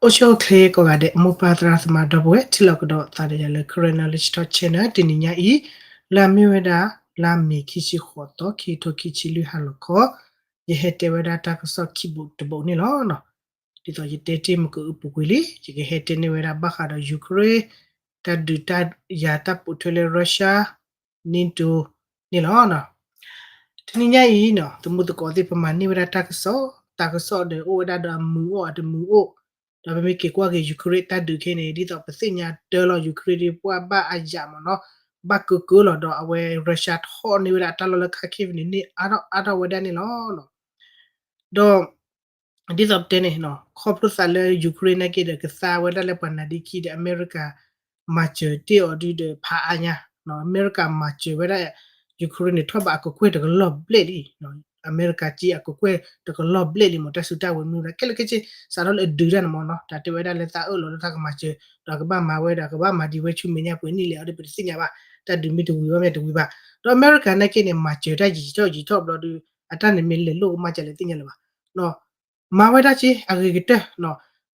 အိၣ်ဆူၣ်အိၣ်ချ့ကိးဂၤဒဲး မိၢ်ပၢ်သရၣ်သမါဒီပုၢ်ဝဲၢ် ထံၣ်လိာ်ကဒီးသးဒီးယၤလၢ Karen Knowledge Talk Channel တနံၤညါအံၤ, လၢအမ့ၢ်ဝဲဒၣ် လါမ့ၤခံဆံဃိးသီ ခံကထိခံဆံလွံၢ်ဟါလီၤခီ, ယဟဲတဲဝဲဒၣ်တၢ်ကစီၣ်ခံဘိးတဘိးန့ၣ်လီၤ. ဒ်သိးယတဲတ့ၢ်မုၢ်ကအုပူၤကွံာ်လံ, ယကဟဲတဲန့ၢ်ဝဲဒၣ်ဘၣ်ဃးဒီး Ukraine တၢ်ဒုးတၢ်ယၤတၢ်ပိာ်ထွဲလၢ Russia NATO န့ၣ်လီၤ. တနံၤညါအံၤနီၤ သမူသကိးသ့ၣ် ပမၤန့ၢ်ဝဲဒၣ်တၢ်ကစီၣ်, တၢ်ကစီၣ်ဒီးအိၣ်ဝဲဒၣ်ဒီးအမုာ်အိၣ်အတမုာ်အိၣ်, ဒီးပမ့ၢ်က့ၤကွၢ်က့ၤ Ukraine တၢ်ဒုးခဲန့ၣ် ဒ်သိးပသ့ၣ်ညါတၢ်လီၤ Ukraine ဒ်ပှၤဘၣ်အယၤမ့ၢ်နီၤ, ဘၣ်ကကၢလီၤဒီးအဝဲ Russia ထီၣ်န့ၢ်ဝဲဒၣ်အတၢ်လီၢ်လၢ Kharkiv န့ၣ် န့ၢ်အါထီၣ်အါထီၣ်ဝဲဒၣ်န့ၣ်လီၤ. ဒီး ဒ်သိးပတဲန့ၣ်နီၤ ခီဖျိသးလၢ Ukraine နာ်က့ဒီး ကသါဝဲဒၣ်လၢပှၤနါဒ့ခံဒီး အမဲရကၤ မၤစၢၤတ့ၢ်အီၤဒုဒီးဖးအါညါ, အမဲရကၤမၤစၢၤဝဲဒၣ် Ukraine န့ၣ် ထီၣ်ဘးအကကွဲၢ်တကလီၢ်ဘျဲၣ်လံ, အမဲရကၤက့အကကွဲၢ်တကလီၢ်ဘျဲၣ်လံမ့ၢ် တၢ်စုတၢ်ဝဲၤမနုၤဒၣ် ခဲလၢာ်ခဲဆ့စးထီၣ်လၢအဒုးတၢ်န့ၣ်မ့ၢ်နီၤ တၢ်တဲဝဲဒၣ်လၢသးအၢၣ်လီၤလၢတၢ်ကမၤစၢၤ ဒီးကဘၣ်မၤဝဲဒီးကဘၣ်မၤဒံးဝဲဆူမဲာ်ညါပှဲၤနံၣ်လဲၣ်အီၤဒီး ပတသ့ၣ်ညါဘၣ်, တၢ်ဒုးမ့ၢ်တဝံၤဘၣ်မ့ၢ်တဝံၤဘၣ်, ဒီးအမဲရကၤနာ်က့န့ၣ် မၤစၢၤတၢ်ယံာ်ထီၣ်ယံာ်ထီၣ်ဘျီဒီး အတၢ်န့ၣ်မ့ၢ်လဲၤလိာ်ကမၣ်ကလဲၣ်သ့ၣ်ညါလၢၤဘၣ် မၤဝဲဒၣ်က့ အဂ့ၤကတၢၢ်,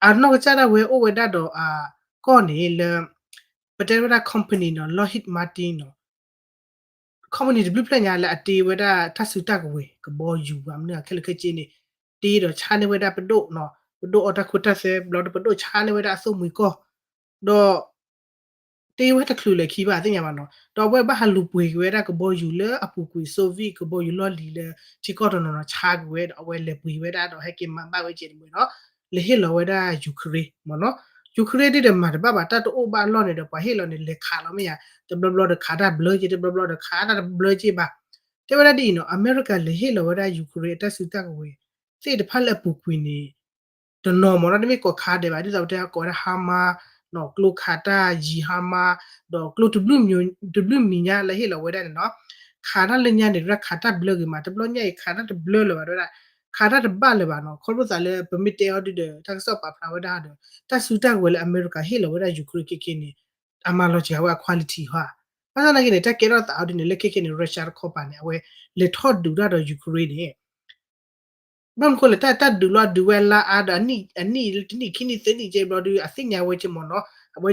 အနီၢ်ကစၢ်ဒၣ်ဝဲအိၣ်ဝဲဒၣ်ဒီးအကီၢ်န့ၣ်လၢ ပတဲဝဲဒၣ် company နီၤ Lockheed Martin နီၤ, company တဘျုးဖျၢၣ်ညါလၢအတ့ဝဲဒၣ်တၢ်စုတၢ်ကဝဲၤ ကဘီယူၤဘၣ်မနုၤ ခဲလၢာ်ခဲဆ့န့ၣ် တ့ဒီးဆါန့ၢ်ဝဲဒၣ်ပဒိၣ်နီၤ, ပဒိၣ်အီၣ်တၢ်ခိတၢ်သွဲဘျီဒီး ပဒိၣ်ဆါန့ၢ်ဝဲဒၣ်အသိၣ်မှံၤကီၢ်, ဒီး တ့ဝဲတချုးလၢခံဘၣ်သ့ၣ်ညါဘၣ်နီၤ, ဒီးအဝဲဘၣ်ဟးလူၤပှ့ၤက့ၤဝဲဒၣ်ကဘီယူၤလၢအပူၤကွံာ် Soviet ကဘီယူၤလီၢ်လံၤလၢ ထံကီၢ်တနီၤနီၤဆါက့ၤဝဲဒီး အဝဲလဲၤပှ့ၤဝဲဒၣ်ဒီး ဟဲက့ၤမၤဘၣ်ဝဲကဲးတမံၤဒီး လဲၤဟ့ၣ်လီၤဝဲဒၣ် Ukraine မ့ၢ်နီၤ, Ukraine ဒ်ဒီးမၤတဘၣ်ဘၣ် တၢ်တအိၣ်ဘၣ်အလီၢ်န့ၣ်ဒီး ပှၤဟ့ၣ်လီၤန့ၣ် လဲၤခးလီၤမ့ၢ်ယါ, တဘျီဘျီဒီးခးတၢ်ဘျၢက့ၤ တဘျီဘျီဒီးခးတၢ်တဘျၢက့ၤဘၣ်, တဲဝဲဒၣ်ဒ်အံၤနီၤ အမဲရကၤလဲၤဟ့ၣ်လီၤဝဲဒၣ် Ukraine အတၢ်စုတၢ်ကဝဲၤ သ့ၣ်တဖၣ်လၢအပူၤကွံာ်န့ၣ် တနီၤမ့ၢ်နီၤ တမ့ၢ်ကိးခါဒဲးဘၣ် ဒ်သိးပတဲကိးဝဲဒၣ် HIMARS နီၤ ကျိခးတၢ်ယံၤ HIMARS ဒီးကျိတဘျုးမံၤညါလၢဟ့ၣ်လီၤဝဲဒၣ်န့ၣ်နီၤ, ခးတၢ်လၢညါန့ၣ် တခးတၢ်ဘျၢဂ့ၤမး တဘျီညါအံၤ ခးတၢ်တဘျၢလၢၤဘၣ် တဲဝဲဒၣ် ခးတၢ်တဘၣ်လၢၤဘၣ်နီၤ, ခီဖျိသးလၢပမ့ၢ်တဲအီၤဒုဒီး တၢ်ကစီၣ်ပာ်ဖျါဝဲဒၣ်ဒီး တၢ်စုတၢ်ကဝဲၤလၢအမဲရကၤဟ့ၣ်လီၤဝဲဒၣ် Ukraine ခဲခဲန့ၣ် အမၤလီၤစှၤဝဲအ quality ဟီ, ဘၣ်ဆၣ်သနာ်က့န့ၣ် တၢ်ကဲထီၣ်သးအီၤဒ်န့ၣ် လၢခဲခဲန့ၣ် Russia တခီပၤန့ၣ် အဝဲလဲၤထီၣ်ဒုးတၢ်ဒီး Ukraine န့ၣ် ဘၣ်မနုၤဃိလဲၣ် တၢ်တၢ်ဒုးလီၤဒုးဝဲလါအါဒီး အနံၣ်ခံနံၣ်သၢနံၣ်ကဲဘျီဒီး အသ့ၣ်ညါဝဲက့မ့ၢ်နီၤ, အဝဲ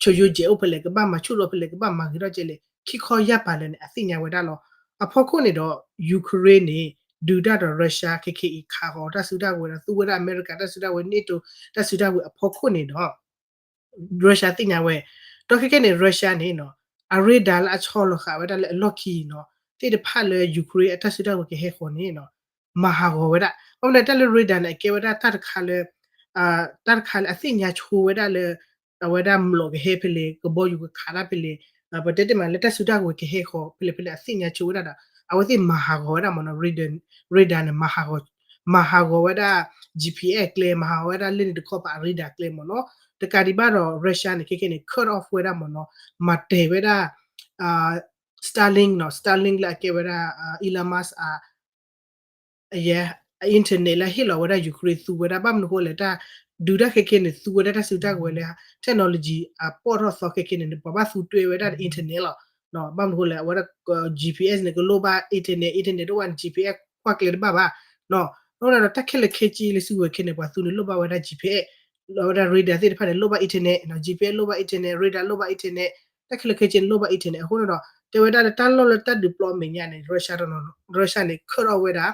ဆိယိကဲးအိၣ်ဖဲလဲၣ် ကဘၣ်မၤဆူၣ်လီၤဖဲလဲၣ် ကဘၣ်မၤဂ့ၤထီၣ်ကဲလဲၣ် ခံခီယၢ်ပၤလဲၣ်န့ၣ် အသ့ၣ်ညါဝဲဒၣ်လီၤ. အဖီခိၣ်န့ၣ်ဒီး Ukraine န့ၣ် ဒုးတၢ်ဒီး Russia ခဲခဲအံၤ ခးဃီၤတၢ်စုတၢ်ကဝဲၤဒီး သူဝဲဒၣ်အမဲရကၤတၢ်စုတၢ်ကဝဲၤ NATO တၢ်စုတၢ်ကဝဲၤအဖီခိၣ်န့ၣ်ဒီး Russia သ့ၣ်ညါဝဲ, ဒီးခဲခဲန့ၣ် Russia န့ၣ်နီၤ အ radar လၢအဆီလီၤဃာ်ဝဲဒၣ်လၢအလီၢ်ခံနီၤ သ့ၣ်တဖၣ်လၢ Ukraine အတၢ်စုတၢ်ကဝဲၤကဟဲဃီၤန့ၣ်နီၤ မၤဟးဂီၤဝဲဒၣ်, ဘၣ်မနုၤတၢ်လၢ radar န့ၣ် အကဲဝဲဒၣ်တၢ်တခါလၢ တၢ်တခါလၢအသ့ၣ်ညါဆိဝဲဒၣ်လၢ အဝဲဒၣ်မျိာ်ကဟဲဖဲလဲၣ် ကဘီယူၤကခးတၢ်ဖဲလဲၣ်, ပတဲတ့ၢ်မးလၢတၢ်စုတၢ်ကဝဲၤကဟဲဃီၤဖဲလဲၣ်ဖဲလဲၣ် အသ့ၣ်ညါဆိဝဲဒၣ်ဒီး အဝဲသ့ၣ်မၤဟးဂီၤဝဲဒၣ်မ့ၢ်နီၤ radar န့ၣ် မၤဟးဂီၤဝဲဒၣ် G P S ကျဲ မၤဟးဂီၤဝဲဒၣ်လၢန့ၣ်တခီပၤ radar ကျဲမ့ၢ်နီၤ, တကးဒံးဘၣ်ဒီး Russia န့ၣ် ခဲခဲန့ၣ် cut off ဝဲဒၣ်မ့ၢ်နီၤ, မၤတဲာ်ဝဲဒၣ် Starlink နီၤ Starlink လၢအကဲဝဲဒၣ် Elon Musk အ အယဲ အ internet လၢဟ့ၣ်လီၤဝဲဒၣ် Ukraine သူဝဲဒၣ် ဘၣ်မနုၤဃိလဲၣ် တၢ်ဒုးတၢ်ခဲခဲန့ၣ် သူဝဲဒၣ်တၢ်စုတၢ်ကဝဲၤလၢ technology အပီၣ်ထီၣ်သီခဲခဲန့ၣ် ပှၤဘၣ်သူတွဲဝဲဒၣ် internet လီၤ. ဘၣ်မနုၤဃိလဲၣ် အဝဲဒၣ် G P S န့ၣ် ကလိၣ်ဘၣ် internet, internet တအိၣ်ဘၣ်န့ၣ် G P S ကွၢ်ကျဲတဘၣ်ဘၣ်. အဃိန့ၣ်ဒီး တၢ်ခဲလၢာ်ခဲဆ့လၢစုကဝဲၤခဲန့ၣ် ပှၤသူန့ၣ်လိၣ်ဘၣ်ဝဲဒၣ် G P S, အဝဲဒၣ် radar သ့ၣ်တဖၣ်န့ၣ် လိၣ်ဘၣ် internet, G P S လိၣ်ဘၣ် internet, radar လိၣ်ဘၣ် internet, တၢ်ခဲလၢာ်ခဲဆ့န့ၣ် လိၣ်ဘၣ် internet အဃိန့ၣ်ဒီး တဲဝဲဒၣ်လၢတၢ်လီၢ်လၢတၢ်ဒုးပျီအမဲာ်ညါန့ၣ် Russia တနီၤ Russia န့ၣ် cut off ဝဲဒၣ်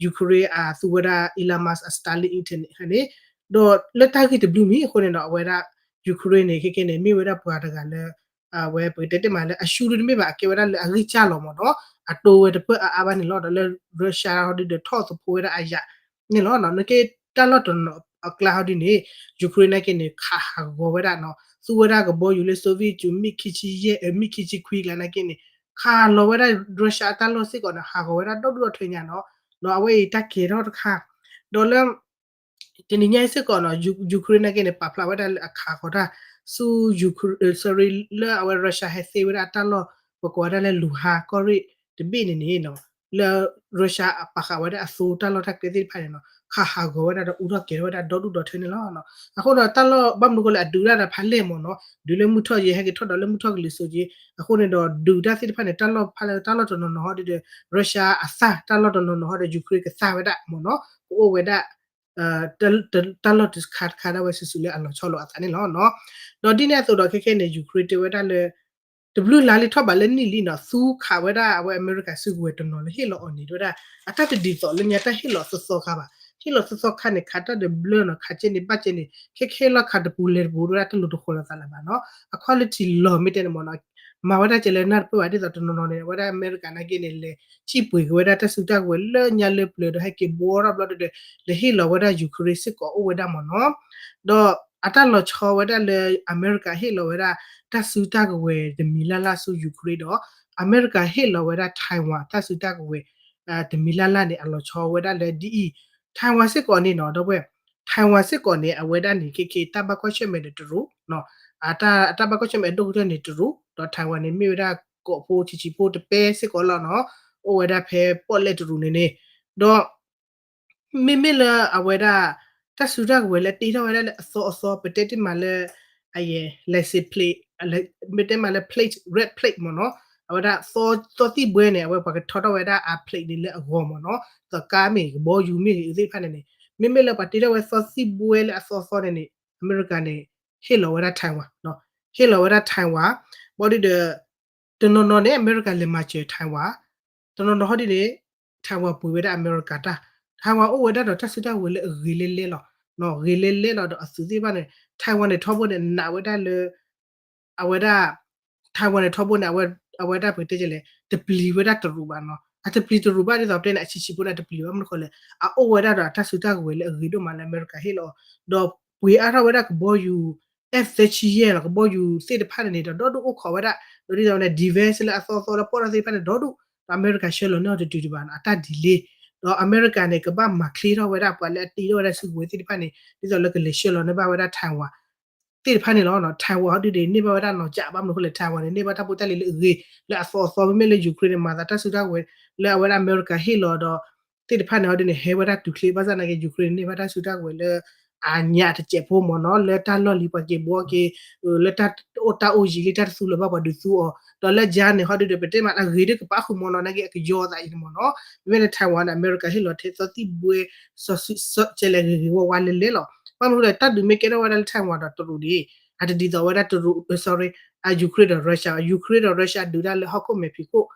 Ukraine အသူဝဲဒၣ် Elon Musk အ Starlink internet န့ၣ်, ဒီးလၢတၢ်ဂ့ၢ်တဘျုးမံၤအဃိန့ၣ်ဒီး အဝဲဒၣ် Ukraine န့ၣ် ခဲခဲန့ၣ် မ့ၢ်ဝဲဒၣ်ပှၤတဂၤလၢ အဝဲပကတဲတ့ၢ်မးလၢအရှုံးဒုတမ့ၢ်ဘၣ် အကဲဝဲဒၣ်လၢအဂံၢ်စၢ်လီၤမ့ၢ်နီၤ, အတိဝဲတပၢၢ်အါအါဘၣ်န့ၣ်လီၤ. ဒီးလၢ Russia ဟီဒုဒီးထီၣ်သဖိဝဲဒၣ်အယၤန့ၣ်လီၤ. နက့တၢ်လီၢ်တနီၤအကျါဟီဒုန့ၣ် Ukraine နာ်က့န့ၣ် ခးဟးဂီၤဝဲဒၣ်နီၤ, သူဝဲဒၣ်ကဘီယူၤလၢ Soviet ယူၤ MiG ခံဆံယဲၢ် MiG ခံဆံခွံကျါနာ်က့န့ၣ် ခးလီၤဝဲဒၣ် Russia အတၢ်လီၢ်စ့ၢ်ကီးန့ၣ် ဟးဂီၤဝဲဒၣ်ဒီဒူၣ်ဒီထၢညါနီၤ. ဒီးအဝဲအံၤတၢ်ကဲထီၣ်တခါ ဒီးလၢ တနံၤညါအံၤစ့ၢ်ကီးနီၤ Ukraine နာ်က့န့ၣ် ပာ်ဖျါဝဲဒၣ်လၢအခးဃီၤတၢ်ဆူ Ukraine, sorry လၢအဝဲ Russia ဟဲသ့ဝဲဒၣ်အတၢ်လီၢ် ပကိးဝဲဒၣ်လၢ Luhansk ကီၢ်ရ့ၣ်တဘ့ၣ်န့ၣ်န့ၣ်နီၤ, လၢ Russia အပာ်ဃာ်ဝဲဒၣ်အသိတၢ်လီၢ်တၢ်ကျဲသ့ၣ်တဖၣ်န့ၣ်နီၤ ခးဟးဂီၤဝဲဒၣ်ဒီးအူထီၣ်ကဲၤထီၣ်ဝဲဒၣ်ဒီဒူၣ်ဒီထၢန့ၣ်လီၤ. အဃိဒီးတၢ်လီၢ်ဘၣ်မနုၤဃိလၢအဒုးဒၣ်ဒီးဖးလဲၢ်မ့ၢ်နီၤ, ဒုးလၢမုၢ်ထီၣ်ယဲ ဟဲက့ၤထီၣ်ဒီးလၢမုၢ်ထီၣ်ကလံၤစိးက့, အဃိန့ၣ်ဒီးဒုးတၢ်သ့ၣ်တဖၣ်န့ၣ် တၢ်လီၢ်ဖးလဲၢ်တၢ်လီၢ်တနီၤနီၤဟီဒုဒီး Russia အသၣ်တၢ်လီၢ်တနီၤနီၤဟီဒီး Ukraine ကသၣ်ဝဲဒၣ်မ့ၢ်နီၤ, ကအိၣ်ဝဲဒၣ် တၢ်လီၢ်တခါတခါဒၣ်ဝဲစုာ်စုာ်လၢအလီၤဆီလိာ်အသးန့ၣ်လီၤ. ဒီးဒ်န့ၣ်အသိးဒီးခဲခဲန့ၣ် Ukraine တဲဝဲဒၣ်လၢ တဘျုးလါလံထီၣ်ဘးလၢနံၣ်လံနီၤ သူခးဝဲဒၣ်အဝဲအမဲရကၤစုကဝဲၤတနီၤလၢဟ့ၣ်လီၤအီၤန့ၣ် တဲဝဲဒၣ် အတၢ်တဒ်သိးလၢညါတၢ်ဟ့ၣ်လီၤသီသီခါဘၣ်. ဟ့ၣ်လီၤသီသီခါန့ၣ် ခးတၢ်ဒီးဘျၢနီၤ ခးကဲန့ၣ်ဘၣ်ကဲန့ၣ် ခဲခဲလီၤခးတပူၤလဲၤတပူၤ တဲဝဲဒၣ်တလိၤတဃီၤလိာ်သးလၢၤဘၣ်နီၤ အ quality လီၤမ့ၢ်တဲန့ၣ်မ့ၢ်နီၤ မၤဝဲဒၣ်ကဲလၢနၢ်တပၢၢ်ဘၣ် ဒ်သိးတနီၤနီၤန့ၣ် အဝဲဒၣ်အမဲရကၤနာ်က့န့ၣ် လဲၤစံၣ်ပှ့ၤက့ၤဝဲဒၣ်တၢ်စုတၢ်ကဝဲၤလၢညါလၢပျၢၤဒီးဟဲက့ၤဘှီထီၣ်ဘျီဒီး လဲၤဟ့ၣ်လီၤဝဲဒၣ် Ukraine စ့ၢ်ကီးအိၣ်ဝဲဒၣ်မ့ၢ်နီၤ ဒီးအတၢ်လီၤဆီဝဲဒၣ်လၢအမဲရကၤဟ့ၣ်လီၤဝဲဒၣ် တၢ်စုတၢ်ကဝဲၤတမံၤလၢ်လၢ်ဆူ Ukraine ဒီး အမဲရကၤဟ့ၣ်လီၤဝဲဒၣ် Taiwan တၢ်စုတၢ်ကဝဲၤ တမံၤလၢ်လၢ်န့ၣ် အလီၤဆီဝဲဒၣ်လၢဒ်အံၤ Taiwan စ့ၢ်ကီးန့ၣ်နီၤ ဒီပုၢ်ဝဲၢ် Taiwan စ့ၢ်ကီးန့ၣ် အဝဲဒၣ်န့ၣ် ခဲခဲ တၢ်ဘၣ်ကွၢ်ဆၢၣ်မဲာ်ဒီးတရူး အတၢ်ဘၣ်ကွၢ်ဆၢၣ်မဲာ်အဒိၣ်ကတၢၢ်န့ၣ်တရူး ဒီး Taiwan န့ၣ် မ့ၢ်ဝဲဒၣ်ကိးဖိဆံးဆံးဖိတပဲစ့ၢ်ကီးလီၤနီၤ အိၣ်ဝဲဒၣ်ဖဲပီၣ်လဲၣ်တရူးန့ၣ်န့ၣ် ဒီး မ့မ့ၢ်လၢအဝဲဒၣ် တၢ်စုတၢ်ကဝဲၤလၢတ့ထီၣ်ဝဲဒၣ်လၢအသီအသီ ပတဲတ့ၢ်မးလၢ အယဲၢ် license plate မ့ၢ်တဲမးလၢ plate red plate မ့ၢ်နီၤ အဝဲဒၣ်သီသီသံၣ်ဘှဲန့ၣ် အဝဲပှၤကထီထီၣ်ဝဲဒၣ်အ plate န့ၣ်လၢအဂီၢ်မ့ၢ်နီၤ သီးကါမ့ၢ်ဂ့ၤ ကဘီယူၤမ့ၢ်ဂ့ၤသ့ၣ်တဖၣ်န့ၣ်န့ၣ် မ့မ့ၢ်လၢပှၤတ့ထီၣ်ဝဲသီသံၣ်ဘှဲလၢအသီအသီန့ၣ်န့ၣ် အမဲရကၤန့ၣ် ဟ့ၣ်လီၤဝဲဒၣ် Taiwan ဟ့ၣ်လီၤဝဲဒၣ် Taiwan ဘၣ်ဒီး တနီၤနီၤန့ၣ် အမဲရကၤလဲၤမၤစၢၤ Taiwan တနီၤနီၤဟီဒ်န့ၣ် Taiwan ပှ့ၤဝဲဒၣ်အမဲရကၤတၢ် Taiwan အိၣ်ဝဲဒၣ်ဒီးတၢ်စုတၢ်ကဝဲၤလၢအဂ့ၤလဲလဲလီၤ ဂ့ၤလဲလဲလီၤဒီးအသုးသ့ၣ်တဖၣ်န့ၣ် Taiwan န့ၣ်ထီဘိန့ၣ် နာ်ဝဲဒၣ်လၢ အဝဲဒၣ် Taiwan န့ၣ်ထီဘိန့ၣ် အဝဲဒၣ်ပကတဲလဲၣ် တပျံၤဝဲဒၣ်တရူးဘၣ်နီၤ အတပျံၤတရူးဘၣ်ဒ်သိးပတဲန့ၣ် အဆံးဆံးဖိန့ၣ် တပျံၤဘၣ်မနုၤဃိလဲၣ် အအိၣ်ဝဲဒၣ်ဒီးအတၢ်စုတၢ်ကဝဲၤလၢအဂ့ၤဒိၣ်မးလၢအမဲရကၤဟ့ၣ်လီၤ ဒီးပှ့ၤအါထီၣ်ဝဲဒၣ်ကဘီယူၤ F thirty-seven နီၤ ကဘီယူၤသ့ၣ်တဖၣ်န့ၣ်န့ၣ် ဒီးဒီဒူၣ်အိၣ်ခိးဝဲဒၣ် ဒီးဒ်သိးန့ၣ် defense လၢအသီသီလၢပီၣ်ထီၣ်သ့ၣ်တဖၣ်န့ၣ် ဒီဒူၣ် ဒီးအမဲရကၤဆှၢလီၤန့ၢ်အီၤတတုၤဒံးဘၣ်နီၤ အတၢ် delay ဒီးအမဲရကၤန့ၣ် ကဘၣ်မၤချ့ထီၣ်ဝဲဒၣ်ပှၤလၢအတ့ထီၣ်ဝဲဒၣ်စုကဝဲၤသ့ၣ်တဖၣ်န့ၣ် ဒ်သိးလၢကလဲၤဆှၢလီၤန့ၢ်ဘၣ်ဝဲဒၣ် Taiwan သ့ၣ်တဖၣ်န့ၣ်လီၤ Taiwan ဟီဒုန့ၣ် န့ၢ်ဘၣ်ဝဲဒၣ်နီၤကးဘၣ်မနုၤဃိလဲၣ် Taiwan န့ၣ် န့ၢ်ဘၣ်တၢ်ဖိတၢ်လံၤလၢအဂ့ၤ လၢအသီအသီ မ့မ့ၢ်လၢ Ukraine န့ၣ် မၤသးတၢ်စုတၢ်ကဝဲၤ လၢအဝဲဒၣ်အမဲရကၤဟ့ၣ်လီၤဒီး သ့ၣ်တဖၣ်န့ၣ်ဟီဒုန့ၣ် ဟဲဝဲဒၣ်တုၤချ့ ဘၣ်ဆၣ်သနာ်က့ Ukraine န့ၣ် န့ၢ်ဘၣ်တၢ်စုတၢ်ကဝဲၤလၢ အညါတစဲးဖိမ့ၢ်နီၤ လၢတၢ်လီၢ်လံၤပှၤက့ၤဘှီက့ၤ လၢတၢ်အိၣ်တၢ်အိၣ်ယံာ်လံ တၢ်တသူလၢၤဘၣ်ပှၤဒုးသူအီၤ ဒီးလၢယါန့ၣ်ဟီဒုဒီး ပတဲမးလၢအဂ့ၤဒုကပာ်ဃုာ်မ့ၢ်နီၤ နာ်က့အကယီအသးအံၤန့ၣ်မ့ၢ်နီၤ မ့မ့ၢ်လၢ Taiwan န့ၣ် အမဲရကၤဟ့ၣ်လီၤထဲသီသံၣ်ဘှဲ စီၤစုၤစီၤကဲလဲၣ်ဂ့ၤဂ့ၤဝါဝါလဲလဲလီၤ ဘၣ်မနုၤလဲၣ် တၢ်ဒုးမ့ၢ်ကဲထီၣ်ဝဲဒၣ်လၢ Taiwan ဒီးတရူးဒံး အတဒ်သိးဝဲဒၣ်တရူး sorry အ Ukraine ဒီး Russia Ukraine ဒီး Russia ဒုးတၢ်လၢဟီၣ်ခိၣ်မဲာ်ဖံးခိၣ်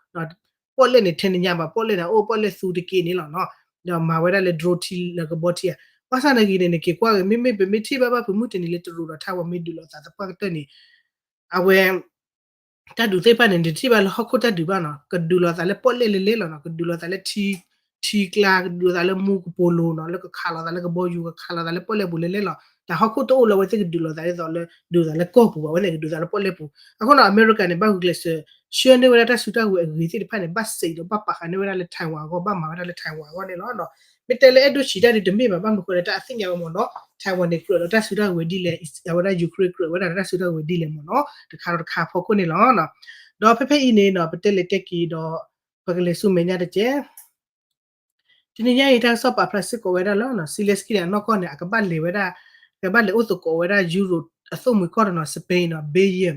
ပီၣ်လဲၣ်န့ၣ် ထဲနညါဘၣ် ပီၣ်လဲၣ်န့ၣ် အိၣ်ပီၣ်လဲၣ်သူတက့ၢ်န့ၣ်လီၤနီၤ ဒီးမၤဝဲဒၣ်လၢ drone ထံလၢကဘီထံဧါ ဘၣ်ဆၣ်နာ်က့န့ၣ် နက့ၤကွၢ်ဂ့ၤ မ့မ့ၢ်ပမ့ၢ်ထံၣ်ဘၣ်ဘၣ်ဖုးမုၢ်တနံၤလၢတရူးဒီး Taiwan မ့ၢ်ဒုးလိာ်သးသပှၢ်ကတၢၢ်န့ၣ် အဝဲ တၢ်ဒုးသ့ၣ်တဖၣ်န့ၣ် နတထံၣ်ဘၣ်လၢဟီၣ်ခိၣ်တၢ်ဒုးဘၣ်နီၤ ကဒုးလိာ်သးလၢပီၣ်လဲၣ်လဲလဲလီၤနီၤ ကဒုးလိာ်သးလၢထံ ထံကျါ ကဒုးလိာ်သးလၢမူကပိာ်လိၤနီၤ လၢကခးလိာ်သးလၢကဘီယူၤ ကခးလိာ်သးလၢပီၣ်လဲၣ်ပူၤလဲလဲလီၤ တၢ်ဟီၣ်ခိၣ်တအိၣ်လၢအဝဲသ့ၣ်ကဒုးလိာ်သးဒ်သိးလၢ ဒုးသးလၢကီၢ်ပူၤဘၣ် အဝဲသ့ၣ်ကဒုးသးလၢပီၣ်လဲၣ်ပူၤ အဃိနီၤ အမဲရကၤန့ၣ် ဘၣ်ဂုာ်ကျဲးစၢး ဆှၢန့ၢ်ဝဲဒၣ်တၢ်စုတၢ်ကဝဲၤအဂ့ၤသ့ၣ်တဖၣ်န့ၣ် ဘၣ်စံးဒီးဘၣ်ပာ်ဃာ်န့ၢ်ဝဲဒၣ်လၢ Taiwan အဂီၢ် ဘၣ်မၤဝဲဒၣ်လၢ Taiwan အဂီၢ်န့ၣ်လီၤ. မ့ၢ်တဲလၢအဲၣ်ဒိးဆံးတၢ်ဒုးတမ့ၢ်ဘၣ် ဘၣ်မနုၤဃိလၢတၢ်အသ့ၣ်ညါဝဲမ့ၢ်နီၤ Taiwan န့ၣ်ကြၢးဒီးတၢ်စုတၢ်ကဝဲၤဒ်လဲၣ် အဝဲဒၣ် Ukraine ကြၢးဒီးတၢ်စုတၢ်ကဝဲၤဒ်လဲၣ်မ့ၢ်နီၤ တခါဒီးတခါအဖီခိၣ်န့ၣ်လီၤ. ဒီးဖဲဖဲအံၤန့ၣ်နီၤ ပတဲလဲၤတဲက့ၤဒီး ပကလဲၤဆူမဲာ်ညါတက့ၢ် တနံၤညါအံၤ တၢ်ကစီၣ်ပာ်ဖျါစ့ၢ်ကီးဝဲဒၣ်လၢ Zelenskyy န့ၣ် အနီၢ်ကီၢ်န့ၣ် အကဘၣ်လဲၤဝဲဒၣ် ကဘၣ်လဲၤအိၣ်သကိးဝဲဒၣ် Europe အသိၣ်မှံၤကီၢ်တနီၤ Spain နီၤ Belgium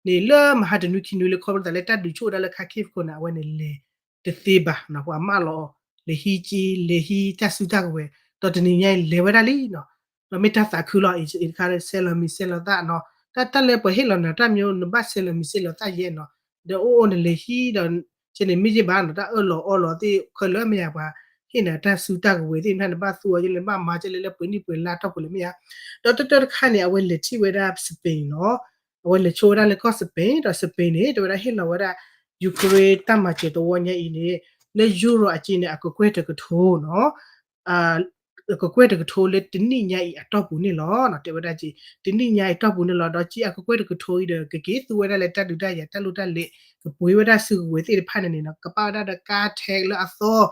န့ၣ် လၢမဟါတနွံခံနွံလၢခီဖျိသးလၢတၢ်ဒုးဆူၣ်ဝဲဒၣ်လၢ Kharkiv ခိၣ်န့ၣ် အဝဲန့ၣ်လဲၤတသ့ဘၣ်နီၤ ပှၤမၢလီၤအီၤ လဲၤဟံးက့ လဲၤဟံးတၢ်စုတၢ်ကဝဲၤ ဒီးတနံၤညါအံၤလဲၤဝဲဒၣ်လံနီၤ ဒီးမ့ၢ်တၢ်သးခုလီၤ အံၤတခါဆဲးလီၤမံၤဆဲးလီၤသၣ်နီၤ တၢ် တၢ်လၢပှၤဟ့ၣ်လီၤနၤတၢ်မ့ၢ် နဘၣ်ဆဲးလီၤမံၤဆဲးလီၤသၣ်ယဲနီၤ ဒီးအိၣ်အိၣ်နလဲၤဟံးဒီး ကဲန့ၣ်မ့ၢ်ယဲဘၣ်နီၤ တၢ်အၢၣ်လီၤအီလီၤသ့ၣ်ခဲလၢာ်မ့ၢ်ယါပှၤ ဟ့ၣ်နၤတၢ်စုတၢ်ကဝဲၤသ့ၣ်တဖၣ်န့ၣ် ဘၣ်သူအီၤကဲလဲၣ်လၢဘၣ်မၤကဲလဲၣ်လၢပှဲၤနံၣ်ပှဲၤလါတီၢ်ပူၤလဲၣ်မ့ၢ်ယါ ဒီးတၢ်တၢ်တခါန့ၣ် အဝဲလဲၤထံၣ်ဝဲဒၣ် Spain နီၤ အဝဲလဲၤဆိဝဲဒၣ်လၢကီၢ် Spain ဒီး Spain န့ၣ် တဲဝဲဒၣ်ဟ့ၣ်လီၤဝဲဒၣ် Ukraine တၢ်မၤစၢၤသဝီညါအံၤန့ၣ် လၢ Euro အက့န့ၣ် အကကွဲၢ်တကထိနီၤ အကကွဲၢ်တကထိလၢတနံၣ်ညါအံၤအတီၢ်ပူၤန့ၣ်လီၤ. တဲဝဲဒၣ်က့ တနံၣ်ညါအံၤတီၢ်ပူၤန့ၣ်လီၤ. ဒီးက့အကကွဲၢ်တကထိအံၤဒီး ကက့ၤသူဝဲဒၣ်လၢတၢ်ဒုးတၢ်ယၤတၢ်လိၣ်တၢ်လဲၤ ကပှ့ၤဝဲဒၣ်စုကဝဲၤသ့ၣ်တဖၣ်န့ၣ်န့ၣ်နီၤ ကပာ်ဝဲဒၣ်ဒီး ကါထဲး လၢအသီ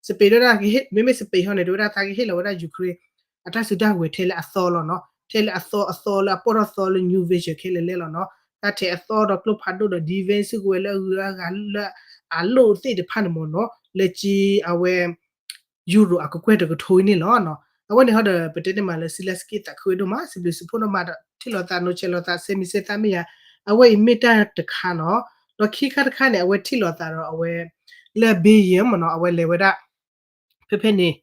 Spain ဒၣ် မ့မ့ၢ် Spain ဟီန့ၣ် တဲဝဲဒၣ်သးကဟ့ၣ်လီၤဝဲဒၣ် Ukraine အတၢ်စုတၢ်ကဝဲၤထဲလၢအသီလီၤနီၤ. ထဲလၢအသီအသီလၢအပီၢ်ထီၣ်သီလၢ new version ခဲလၢာ်လဲၣ်လီၤနီၤ. ကါထဲးအသီဒီးကျိဖးဒိၣ်ဒီး defense စုကဝဲၤလၢအဂုၤအဂၤလၢ အလိၣ်သ့ၣ်တဖၣ်န့ၣ်မ့ၢ်နီၤ လၢက့အဝဲ Euro အကကွဲၢ်တကထိအံၤန့ၣ်လီၤ. အဝဲန့ၣ်ဟီဒီး ပတဲန့ၢ်မးလၢ Zelenskyy သးခုဝဲဒိၣ်မး စံးဘျုးစံးဖှိၣ်ဒိၣ်မးဒီး ထံၣ်လိာ်သး နီၤဆဲးလိာ်သးဆဲးမံၤဆဲးသးမ့ၢ်ယါ အဝဲအံၤမ့ၢ်တၢ်တခါနီၤ. ဒီးခံခါတခါန့ၣ် အဝဲထံၣ်လိာ်သးဒီးအဝဲ လၢ Belgium မ့ၢ်နီၤ အဝဲလဲၤဝဲဒၣ် ဖဲဖဲန့ၣ်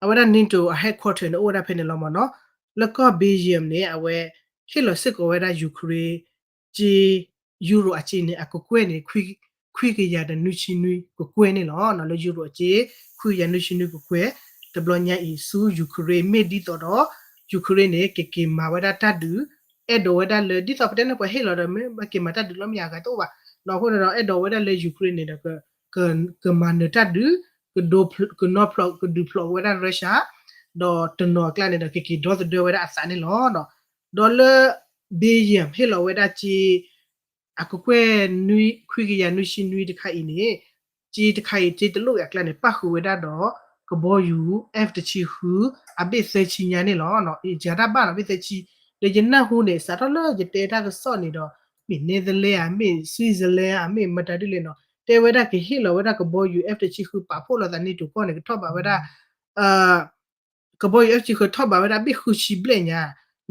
အဝဲဒၣ် NATO အ headquarter န့ၣ် အိၣ်ဝဲဒၣ်ဖဲန့ၣ်လီၤမ့ၢ်နီၤ. လၢကီၢ် Belgium န့ၣ် အဝဲဟ့ၣ်လီၤစ့ၢ်ကီးဝဲဒၣ် Ukraine ကၠ့ Euro အကၠ့န့ၣ် အကကွဲၢ်န့ၣ် ခွံကယၤဒီးနွံဆံနွံကကွဲၢ်န့ၣ်လီၤ. လၢ Euro အကၠ့ ခွံကယၤနွံဆံနွံကကွဲၢ် တဘျီညါအံၤ ဆူ Ukraine မ့ၢ်ဒ်သိးဒီး Ukraine န့ၣ် ကက့ၤမၤဝဲဒၣ်တၢ်ဒုး အဲၣ်ဒိးဝဲဒၣ်လၢ ဒ်သိးပတဲန့ၣ် ပှၤဟ့ၣ်လီၤဒီး မ့ၢ်ဘၣ်က့ၤမၤတၢ်ဒုးလီၤမ့ၢ်အဂၤတအိၣ်ဘၣ်နီၤ. အဃိန့ၣ်ဒီး အဲၣ်ဒိးဝဲဒၣ်လၢ Ukraine န့ၣ်ဒီး ကမၤနၢၤတၢ်ဒုး ကဒိဖျိး ကနီၤဖျိးကဒုးဖျိးဝဲဒၣ် Russia ဒီးတနီၤအကျါန့ၣ်ဒီး ကက့ၤဒီသဒၢဝဲဒၣ်အသးန့ၣ်လီၤ. ဒီးလၢ Belgium ဟ့ၣ်လီၤဝဲဒၣ်ကၠ့ အကကွဲၢ် ခွံကယၤနွံဆံနွံတခါအံၤန့ၣ် ကၠ့တခါအံၤ ကၠ့တလိၣ်အံၤအကျါန့ၣ် ပၣ်ဃုာ်ဝဲဒၣ်ဒီး ကဘီယူၤ F တဆံဃု အဘ့ၣ်သၢဆံညါန့ၣ်လီၤ. ယၤတၢ်ဘၣ်နီၤ ဘ့ၣ်သၢဆံ ဒီးယနၢ်ဟူန့ၣ် စးထီၣ်လၢယတဲတၢ်ကစီၣ်န့ၣ်ဒီး မ့ၢ် Netherlands ဧါ မ့ၢ် Switzerland ဧါ မ့ၢ်မတၤဒ်လဲၣ်နီၤ တဲဝဲဒၣ်ကဟ့ၣ်လီၤဝဲဒၣ်ကဘီယူၤ F တဆံဃု ပာ်ဖှိၣ်လိာ်သး NATO ကီၢ်န့ၣ် ကထီၣ်ဘးဝဲဒၣ် ကဘီယူၤ F တဆံဃု ထီၣ်ဘးဝဲဒၣ်ဘ့ၣ်ဃုဆံဘျဲၣ်ညါ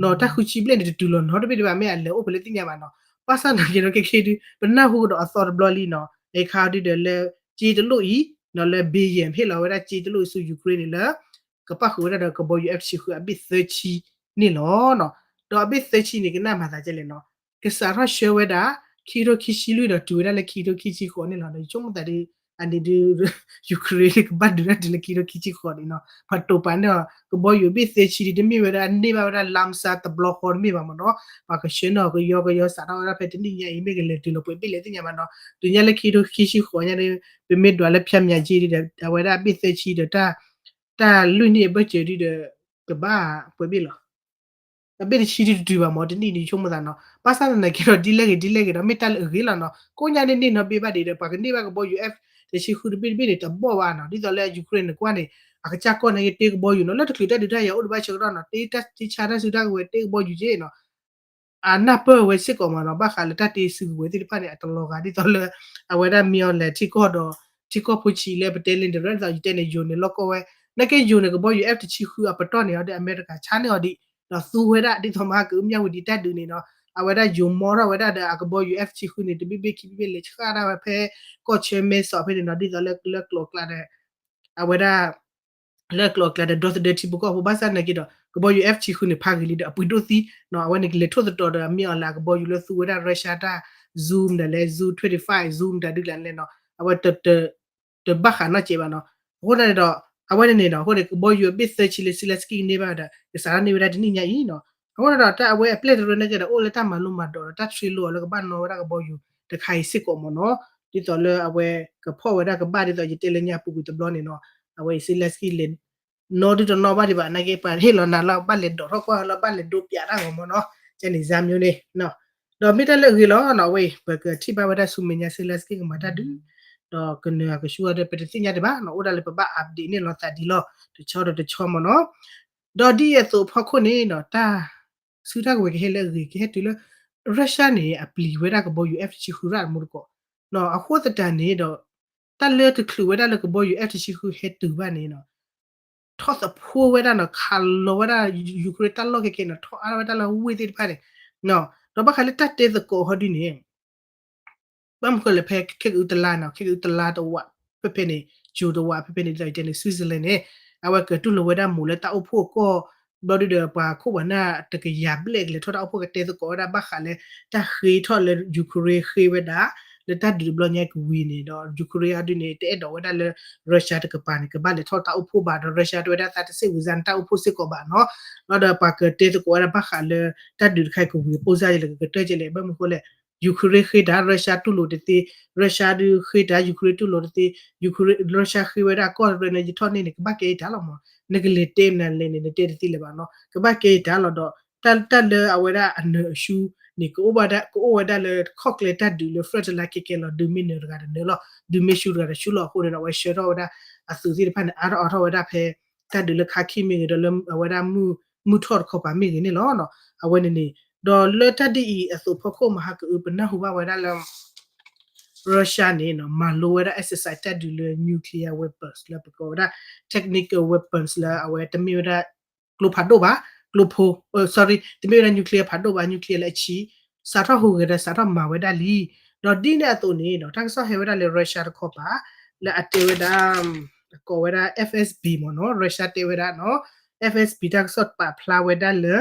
နီၤ. တၢ်ဃုဆံဘျဲၣ်န့ၣ် တတုၤလီၤနီတဘ့ၣ်ဒံးဘၣ် မ့ၢ်အလဲၤအိၣ်ဖဲလဲၣ်သ့ၣ်ညါဘၣ်နီၤ. ဘၣ်ဆၣ်သနာ်က့ဒီး ခဲခဲဒုး ပနၢ်ဟူကဒီးအသီတဘျီလံနီၤ. အခါဒုးဒီးလၢ ကၠ့တလိၣ်အံၤနီၤ လၢ Belgium ဟ့ၣ်လီၤဝဲဒၣ်ကၠ့တလိၣ်အံၤဆူ Ukraine န့ၣ်လၢ ကပၣ်ဃုာ်ဝဲဒၣ်ဒီးကဘီယူၤ F တဆံဃု အဘ့ၣ်သၢဆံန့ၣ်လီၤ. ဒီးအဘ့ၣ်သၢဆံန့ၣ် ကနၣ်မၤသးဒ်လဲၣ်နီၤ. ကစးထီၣ်ဆှၢဝဲဒၣ် ခံကထိခံဆံလွံၢ်ဒီးတုၤဝဲဒၣ်လၢခံကထိခံဆံဃိးန့ၣ်လီၤ. ဒီးယဆိကမိၣ်သးဒ် အန့ၣ်ဒုး Ukraine ကဘၣ်ဒုးတၢ်တုၤလၢခံကထိခံဆံဃိးန့ၣ်နီၤ. ပှၤတိာ်ပာ်န့ၢ်အီၤ ကဘီယူၤအဘ့ၣ်သၢဆံဒ်တမ့ၢ်ဝဲဒၣ်န့ၢ်ဘၣ်ဝဲဒၣ် လါမဆါတဘျီဃီတမ့ၢ်ဘၣ်မ့ၢ်နီၤ. ပှၤကဆှၢန့ၢ်အီၤကယီကယီ စးထီၣ်ဝဲဒၣ်ဖဲတနံၣ်ညါအံၤ မ့ၢ်ကလဲၤတုၤလီၤပှဲၤဘ့ၣ်လဲၣ်သ့ၣ်ညါဘၣ်နီၤ. တုၤညါလၢခံကထိခံဆံဃိးညါဒီး ပမ့ၢ်ဒွးလၢဖၠါမၠးကၠ့ဒ်ဒီး အဝဲဒၣ်အဘ့ၣ်သၢဆံဒီး တၢ်လွံၢ်နံၣ်အဘၢၣ်စၢၤဒ်ဒီး ကဘၣ်ပှဲၤဘ့ၣ်လီၤ. အဘ့ၣ်တဆံဒ်တတုၤဘၣ်မ့ၢ် တနံၣ်ဒ်ဆိကမိၣ်သးနီၤ. ဘၣ်ဆၣ်သနာ်က့ဒီး ဒ်လဲၣ်ဂ့ၤဒ်လဲၣ်ဂ့ၤဒီး မ့ၢ်တၢ်လၢအဂ့ၤလီၤနီၤ. ကိးညါန့ၣ်န့ၢ်နီၤဘ့ၣ်ဘၣ်ဒံးဒီး ပှၤကန့ၢ်ဘၣ်ကဘီယူၤ F တဆံဃုတဘ့ၣ်တဘ့ၣ်န့ၣ် တဘီၣ်ဘၣ်နီၤ. ဒ်သိးလၢ Ukraine န့ၣ်ကွၢ်န့ၣ် အကစၢ်ကီၢ်န့ၣ်က့ၤတ့ကဘီယူၤနီၤ. လၢတချုးတၢ်ဒုးတၢ်ယၤအိၣ်ဒံးဘၣ်ဆၢကတီၢ်နီၤ တ့တၢ်တ့ဆါတၢ်စုတၢ်ကဝဲၤတ့ကဘီယူၤက့နီၤ အနၢ်ပၢၢ်ဝဲစ့ၢ်ကီးမ့ၢ်နီၤ. ဘၣ်ဃးလၢတၢ်တ့စုကဝဲၤသ့ၣ်တဖၣ်န့ၣ် အတလီၤဂာ်ဒ်သိးလၢ အဝဲဒၣ်မ့ၢ်အီၤလဲၤထံကီၢ်ဒီး ထံကီၢ်ဖိဆံးလၢပတဲလၢ တရၢၣ်ဒ်သိးယတဲန့ၣ် ယိၤန့ၣ်လီၢ်ကီၢ်ဝဲ နာ်က့ယိၤန့ၣ် ကဘီယူၤ F တဆံဃုအပတီၢ်န့ၣ်အီၤဒီး အမဲရကၤဆါန့ၢ်အီၤဒံး ဒီးသူဝဲဒၣ်ဒ်သိးမဟါကအု မၠၣ်ဝတံၤတၢ်ဒုးန့ၣ်နီၤ. အဝဲဒၣ်ယိၤမီထီၣ်ဝဲဒၣ်ဒီးအကဘီယူၤ F တဆံဃုန့ၣ် တဘ့ၣ်ဘ့ၣ်ခံဘ့ၣ်ဘ့ၣ်လဲၤဆှၣ်ဒၣ်ဝဲဖဲ ကီၢ်ဆၢမဲဆီးဖဲန့ၣ်နီၤ. ဒ်သိးလၢလၢကျိၤအကျါဒီး အဝဲဒၣ် လၢကျိၤအကျါဒီး ဒီသဒၢထံဖိကီၢ်ဖိ ဘၣ်ဆၣ်သနာ်က့ဒီး ကဘီယူၤ F တဆံဃုန့ၣ် ဖးဂ့ၤလံဒီး အပှ့ၤဒိၣ်သံနီၤ. အဝဲန့ၣ်ကလဲၤထိၣ်သတြီၤဒီး မ့ၢ်အီၤလၢအကဘီယူၤလၢသူဝဲဒၣ် Russia တၢ် Zam ဒ်လဲၣ် Zam twenty-five Zam တၢ်ဒုးကျါန့ၣ်နီၤ. အဝဲ တဘၣ်ဃးနီတစဲးဘၣ်နီၤ. အဃိန့ၣ်ဒီး အဝဲန့ၣ်န့ၣ်ဒီး အဃိန့ၣ် ကဘီယူၤအဘ့ၣ်သၢဆံလၢ Zelenskyy ကန့ၢ်ဘၣ်ဒီး ကစးထီၣ်န့ၢ်ဝဲဒၣ်တနံၣ်ညါအံၤနီၤ. အဃိန့ၣ်ဒီး တၢ်အဝဲအပျဲၢ်တရၢနာ်က့ဒီး အိၣ်လၢတၢ်မၤလိမၤဒိးဒီး တၢ်ထံၣ်လိအီၤလၢကဘၣ်နီၣ်ဝဲဒၣ်ကဘီယူၤတခါအံၤစ့ၢ်ကီးမ့ၢ်နီၤ. ဒ်သိးလၢအဝဲကဖီၣ်ဝဲဒၣ်ကဘၣ်ဒ်သိးယတဲလၢညါပူၤကွံာ်တဘျီန့ၣ်နီၤ. အဝဲအံၤ Zelenskyy လဲၤ နီၣ်ဒုတနီၣ်ဘၣ်ဒံးဘၣ် နာ်က့ပှၤဟ့ၣ်လီၤနၤလၢဘၣ်လဲၤဒိးထီၣ်ကွၢ်လၢဘၣ်လဲၤဒိးပၠးတၢ်ဂီၤမ့ၢ်နီၤ. ကဲန့ၣ် စါမျိုးန့ၣ် ဒီးမ့ၢ်တၢ်လၢအဂ့ၤလီၤနီၤ. အဝဲအံၤ ပကထံၣ်ဘၣ်ဝဲဒၣ်ဆူမဲာ်ညါ Zelenskyy ကမၤတၢ်ဒုး ဒီးကနၢၤအကဆူၣ်အီၤဒီး ပတသ့ၣ်ညါဒံးဘၣ်နီၤ. အိၣ်ဒၣ်လၢပဘၣ် update န့ၢ်လိာ်သးဒ်လီၤ တဆီဒီးတဆီမ့ၢ်နီၤ. ဒီးဒ်အံၤအသိးအဖီခိၣ်န့ၣ်နီၤ တၢ်စုတၢ်ကဝဲၤကဟဲလၢအဂ့ၤ ကဟဲတုၤလၢ Russia န့ၣ် အပျံၤဝဲဒၣ်ကဘီယူၤ F တဆံဃုရၣ်တမူတကိး အဃိသတးန့ၣ်ဒီး တၢ်လၢတချုးဝဲဒၣ်လၢကဘီယူၤ F တဆံဃုဟဲတုၤဘၣ်န့ၣ်နီၤ ထီၣ်သဖှိဝဲဒၣ်နီၤ ခးလီၤဝဲဒၣ် Ukraine တၢ်လီၢ်ခဲခဲနီၤ ထီၣ်အါထီၣ်ဝဲဒၣ်လၢဝ့ၢ်သ့ၣ်တဖၣ်န့ၣ် ဒီးဘၣ်ဃးလၢတၢ်တဲသကိးဟီဒုန့ၣ် ဘၣ်မနုၤဃိလဲၣ်ဖဲခဲကအုတလါနီၤ ခဲကအုတလါတဝး ဖဲဖဲန့ၣ် ကၠိတဝး ဖဲဖဲန့ၣ် ဒ်သိးယတဲန့ၣ် Switzerland န့ၣ် အဝဲကတူၢ်လိာ်ဝဲဒၣ်မိၢ်လၢတၢ်အိၣ်ဖှိၣ်အကီၢ် ဘျီဒုဒီးပှၤခိၣ်ပှၤနၢ်တကယၤဘျဲၣ် ကလဲၤထီၣ်တၢ်အိၣ်ဖှိၣ်ကတဲသကိးဝဲဒၣ်ဘၣ်ဃးလၢ တၢ်ဃ့ထီၣ်လၢ Ukraine ဃ့ဝဲဒၣ် လၢတၢ်ဒုးတဘျီညါကဝံၤန့ၣ်ဒီး Ukraine အီၤဒုန့ၣ် တအဲၣ်ဒိးဝဲဒၣ်လၢ Russia တကပၤန့ၣ် ကဘၣ်လဲၤထီၣ်တၢ်အိၣ်ဖှိၣ်ဘၣ်ဒီး Russia တဲဝဲဒၣ်သးတစ့ၣ်ဝံၤစါန့ၣ် တၢ်အိၣ်ဖှိၣ်စ့ၢ်ကီးဘၣ်နီၤ လီၤဒီးပှၤကတဲသကိးဝဲဒၣ်ဘၣ်ဃးလၢ တၢ်ဒုးတခါအံၤကဝံၤအပိၢ်စၢ်ယဲၢ်လၢကကတၢၢ်ကဲလဲၣ် ဘၣ်မနုၤဃိလဲၣ် Ukraine ဃ့တၢ် Russia တူၢ်လိာ်တသ့ Russia ဒုဃ့တၢ် Ukraine တူၢ်လိာ်တသ့ Ukraine Russia ဃ့ဝဲဒၣ်ကီၢ်တရၢန့ၣ် ယထီၣ်န့ၢ်န့ၣ် ကဘၣ်ကဲယတၢ်လီၤမး နကလဲၤတဲနၤလဲၣ်န့ၣ် နတဲတသ့လၢၤဘၣ်နီၤ ကဘၣ်ကဲယတၢ်လီၤဒီး တၢ်လၢအဝဲဒၣ်အနၢၤအရှူန့ၣ် ကအိၣ်ဝဲဒၣ်လၢခီၣ်ကျဲတၢ်ဒုးလၢ front line ခဲကဲလီၤ ဒုးမ့ၢ်နၢၤတဂၤဒီးနၢၤလီၤ ဒုးမ့ၢ်ရှူတဂၤဒီးရှူလီၤအဃိန့ၣ်ဒီး အဝဲဆှၢထီၣ်ဝဲဒၣ်အသုးသ့ၣ်တဖၣ်န့ၣ် အါထီၣ်အါထီၣ်ဝဲဒၣ်ဖဲ တၢ်ဒုးလၢခါခံမ့ၢ်ဂ့ၤ ဒီးလၢအဝဲဒၣ်မုၢ်ထီၣ်တခီပၤမ့ၢ်ဂ့ၤန့ၣ်လီၤ. အဝဲန့ၣ်န့ၣ် ဒီးလၢတၢ်ဒ်အံၤအသိးဖီခိၣ်မဟါကအု ပနၢ်ဟူဘၣ်ဝဲဒၣ်လၢ Russia န့ၣ် မၤလိဝဲဒၣ် exercise တၢ်ဒုးလၢ nuclear weapons လၢပကိးဝဲဒၣ် technical weapons လၢအဝဲတမ့ၢ်ဝဲဒၣ် ကျိဖးဒိၣ်ဘၣ် ကျိဖိ sorry တမ့ၢ်ဝဲဒၣ် nuclear ဖးဒိၣ်ဘၣ် nuclear လၢအဆံး စးထီၣ်ဟူးဂဲၤဒီးစးထီၣ်မၤဝဲဒၣ်လံ. ဒီးဒ်န့ၣ်အသိးန့ၣ်ဒီး တၢ်ကစီၣ်ဟဲဝဲဒၣ်လၢ Russia တခီပၤ လၢအတဲဝဲဒၣ် ကိးဝဲဒၣ် F S B မ့ၢ်နီၤ, Russia တဲဝဲဒၣ်နီၤ, F S B တၢ်ကစီၣ်ပာ်ဖျါဝဲဒၣ်လၢ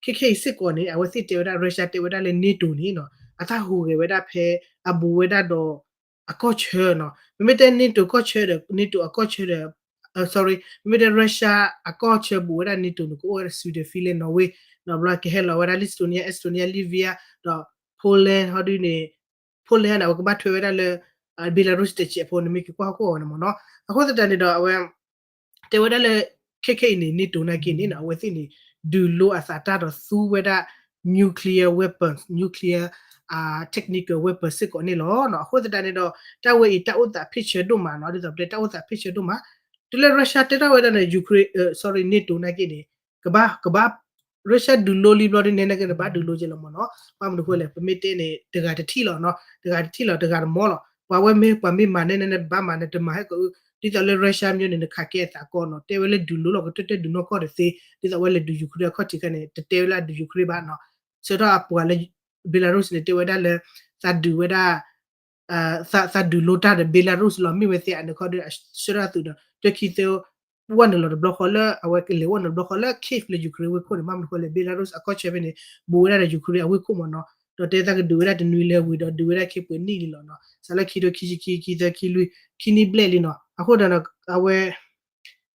ခဲခဲအံၤစ့ၢ်ကီးန့ၣ် အဝဲသ့ၣ်တဲဝဲဒၣ် Russia တဲဝဲဒၣ်လၢ NATO န့ၣ်နီၤ အတၢ်ဟူးဂဲၤဝဲဒၣ်ဖဲ အဘူးဝဲဒၣ်ဒီး အကီၢ်ဆၢနီၤ, မ့မ့ၢ်တဲ NATO ကီၢ်ဆၢဒီး NATO အကီၢ်ဆၢဒီး sorry မ့မ့ၢ်တဲ Russia အကီၢ်ဆၢဘူးဝဲဒၣ် NATO န့ၣ် ကအိၣ်ဝဲဒၣ် Sweden, Finland, Norway နီၤ, ဘျီကဟဲလီၤဝဲဒၣ် Lithuania, Estonia, Latvia ဒီး Poland ဟီဒုန့ၣ် Poland န့ၣ် အဝဲကဘၣ်ထွဲဝဲဒၣ်လၢ Belarus တစဲးဖိန့ၣ် မ့ၢ်က့ၤကွၢ်ဟီၣ်ခိၣ်အီၤန့ၣ်မ့ၢ်နီၤ, အဃိသတးန့ၣ်ဒီး အဝဲ တဲဝဲဒၣ်လၢ ခဲခဲအံၤန့ၣ် NATO နာ်က့န့ၣ်နီၤ အဝဲသ့ၣ်န့ၣ် ဒုးလိအသးတၢ်ဒီးသူဝဲဒၣ် nuclear weapons, nuclear technical weapons စ့ၢ်ကီးန့ၣ်လီၤ. အဃိသတးန့ၣ်ဒီး တၢ်ဝဲအံၤတၢ်အိၣ်သးဖ့ၣ်ဆၢဒိၣ်မးနီၤ, ဒ်သိးပတဲတၢ်အိၣ်သးဖ့ၣ်ဆၢဒိၣ်မး, တုၤလၢ Russia တဲထီၣ်ဝဲဒၣ်န့ၣ် Ukraine, sorry, NATO နာ်က့န့ၣ် ကဘၣ် ကဘၣ် Russia ဒုးလိလံဘျီဒ်န့ၣ် နာ်က့န့ၣ် ဘၣ်ဒုးလိက့လီၤမ့ၢ်နီၤ, ဘၣ်မနုၤဃိလဲၣ် ပမ့ၢ်တဲန့ၣ် တဂၤတထံၣ်လီၤနီၤ, တဂၤတထံၣ်လီၤ တဂၤတမီလီၤ, ပှၤဝဲမ့ၢ် ပှၤမ့ၢ်မၤန့ၢ်န့ၣ် နဘၣ်မၤန့ၣ် တမၤဟဲကအု ဒ်သိးလၢ Russia မျိုးန့ၣ် နခးကဲအသးကီနီၤ, တဲဝဲလၢဒုးလိလီၤ ကတၢၢ်တၢၢ်ဒုးနီၢ်ကီၢ်တသ့, ဒ်သိးဝဲလဲၤဒုး Ukraine အခီၣ်ထံးခါန့ၣ် တတဲဝဲလၢအဒုး Ukraine ဘၣ်နီၤ, ဆၢထီၣ်အပှၤလၢ Belarus န့ၣ် တဲဝဲဒၣ်လၢ သးဒုးဝဲဒၣ် သးဒုးလိတၢ်ဒီး Belarus လီၤ, မ့ၢ်ဝဲသ့ၣ်အန့ၣ်ခီဒီး ဆၢထၢၣ်သုးဒီး တၢ်ခံသၢ ဝဲနုာ်လီၤတဘျီဃီလၢ အဝဲကလဲၤဝဲနုာ်တဘျီဃီလၢ Kyiv လၢ Ukraine ဝ့ၢ်ခိၣ်န့ၣ် ဘၣ်မနုၤဃိလဲၣ် Belarus အခီၣ်ဆၢဖဲန့ၣ် ဘူးဝဲဒၣ်ဒီး Ukraine အဝ့ၢ်ခိၣ်မ့ၢ်နီၤ, ဒီးတဲသးကဒုးဝဲဒၣ်တနွံလၢဝံၤဒီး ဒုးဝဲဒၣ်ခံပှဲၤနံၣ်လံလီၤနီၤ, စးလၢခံထိခံဆံခံ ခံသၢ ခံလွံၢ် ခံနံၣ်ဘျဲၣ်လံနီၤ, အဃိဒီး အဝဲ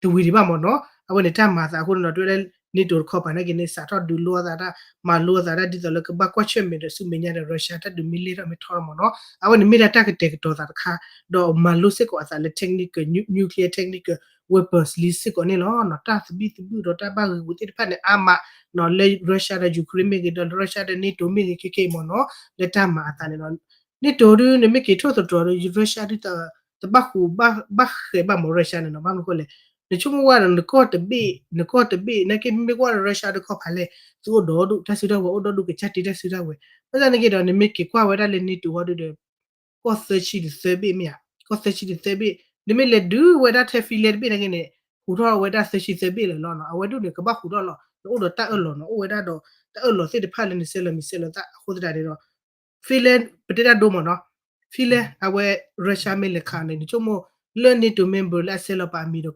တဝံၤဒံးဘၣ်မ့ၢ်နီၤ, အဝဲန့ၣ်တၢ်မၤအသးအဃိန့ၣ်ဒီး တဲဝဲလၢ NATO တခီပၤနာ်က့န့ၣ် စးထီၣ်ဒုးလိအသးတၢ် မၤလိအသးတၢ် ဒ်သိးလၢကဘၣ်ကွၢ်ဆၢၣ်မဲာ်ဒီးဆူမဲာ်ညါဒီး Russia တၢ်ဒုးမ့ၢ်လဲၢ်ထီၣ်မ့ၢ်ထီထီၣ်မ့ၢ်နီၤ, အဝဲန့ၣ်မ့ၢ်ဒၣ်တၢ်ကတဲာ်ကတီၤသးတခါ, ဒီးမၤလိစ့ၢ်ကီးအသးလၢ technical, nu-, nuclear technical weapons လံစ့ၢ်ကီးန့ၣ်လီၤနီၤ, တၢ်သဘံၣ်သဘုၣ်ဒီးတၢ်ဘၣ်ဂ့ၤပူၤသ့ၣ်တဖၣ်န့ၣ် အါမးနီၤ, လၢ Russia ဒီး Ukraine မ့ၢ်ဂ့ၤ ဒီးလၢ Russia ဒီး NATO မ့ၢ်ဂ့ၤ ခဲခဲအံၤမ့ၢ်နီၤ, လၢတၢ်မၤအသးန့ၣ်နီၤ NATO ဒုးန့ၣ်မ့ၢ်က့ၤထီၣ်သတြီၤဒီး Russia ဒုး တဘၣ်ဃူဘၣ်ဃဲးဘၣ်မ့ၢ် Russia န့ၣ်နီၤ, ဘၣ်မနုၤဃိလဲၣ်, နဆိကမိၣ်ဝဲဒီး နကီၢ်တဘ့ၣ် နကီၢ်တဘ့ၣ် နာ်က့မ့ၢ်ကွၢ်ဒီး Russia ဒုးခီဖးလဲၣ် သုအိၣ်ဒီဒူၣ် တၢ်စုတၢ်ဝဲၤအိၣ်ဒီဒူၣ် ကစၢ်တ့တၢ်စုတၢ်ဝဲၤ, ဘၣ်ဆၣ်နာ်က့ဒီး နမ့ၢ်က့ၤကွၢ်ဝဲဒၣ်လၢ NATO ဟီဒုးဒီး ကီၢ်သၢဆံဒီးသၢဘ့ၣ်မ့ၢ်ဧါ, ကီၢ်သၢဆံဒီးသၢဘ့ၣ် နမ့ၢ်လဲၤဒုးဝဲဒၣ်ထဲ Finland တဘ့ၣ်နာ်က့န့ၣ် ဟူးထီၣ်ဝဲဒၣ်သၢဆံသၢဘ့ၣ်လၢာ်လီၤနီၤ, အဝဲဒုးန့ၣ် ကဘၣ်ဟူးထီၣ်လီၤ နအိၣ်ဒီးတၢ်အၢၣ်လီၤနီၤ, အိၣ်ဝဲဒၣ်ဒီးတၢ်အၢၣ်လီၤသ့ၣ်တဖၣ်လၢနဆဲးလီၤမံၤဆဲးလီၤသၣ်အဃိသတးန့ၣ်ဒီး Finland ပတဲတၢ်ဒိမ့ၢ်နီၤ, Finland အဝဲ Russia မ့ၢ်လဲၤခးန့ၣ် နဆိကမိၣ်လၢ NATO member လၢအဆဲးလီၤပာ်မံၤဒီး